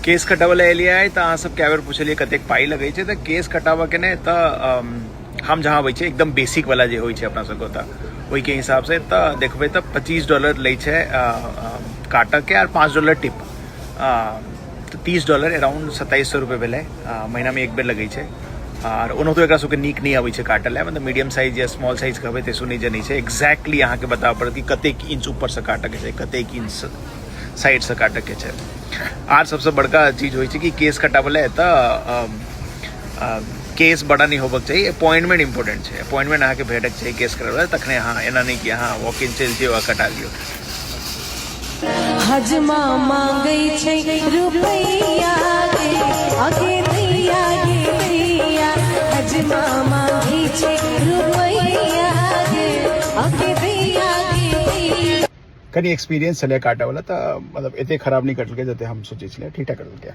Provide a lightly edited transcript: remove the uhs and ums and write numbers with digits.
केस कटाबऽ लए एलियै आइ, तऽ अहाँ सब कए बेर पुछलियै कतेक पाइ लगै छै। तऽ केस कटाबऽके ने तऽ हम जहाँ अबै छियै, एकदम बेसिक वाला जे होइ छै अपना सबके ओतऽ, ओहिके हिसाबसँ तऽ देखबै तऽ $25 लै छै काटऽके आर $5 टिप, तऽ $30, अराउंड 2700 रुपए भेलै। महीनामे एक बेर लगै छै। आर ओनाहितो एकरा सबके नीक नहि अबै छै काटऽ लए, मतलब मीडियम साइज या स्मॉल साइज कहबै तैसो नहि जनै छै। एक्जैक्टली अहाँके बताबऽ पड़त कि कतेक इंच ऊपरसँ काटऽके छै, कतेक इंच साइडसँ काटऽके छै। आर सबसँ बड़का चीज होइ छै कि केस कटाबऽ लए तऽ केस बड़ा नहि होबक चाही। अपॉइंटमेंट इम्पोर्टेंट छै। अपॉइंटमेंट अहाँके भेटक चाही केस कराबऽ लए, तखने अहाँ, एना नहि कि अहाँ वॉक इन चलि जइयौ आ कटा लियौ। हजमा मांगै छै रुपैया गे, अगे दैया गे दैया। हजमा मांगै छै रुपैया गे, अगे दैया गे दैया। कनि एक्सपीरियंस छलै काटऽवला, तऽ मतलब एते खराब नहि कटलकै जते हम सोचै छलियै, ठीक ठाक कटलकै।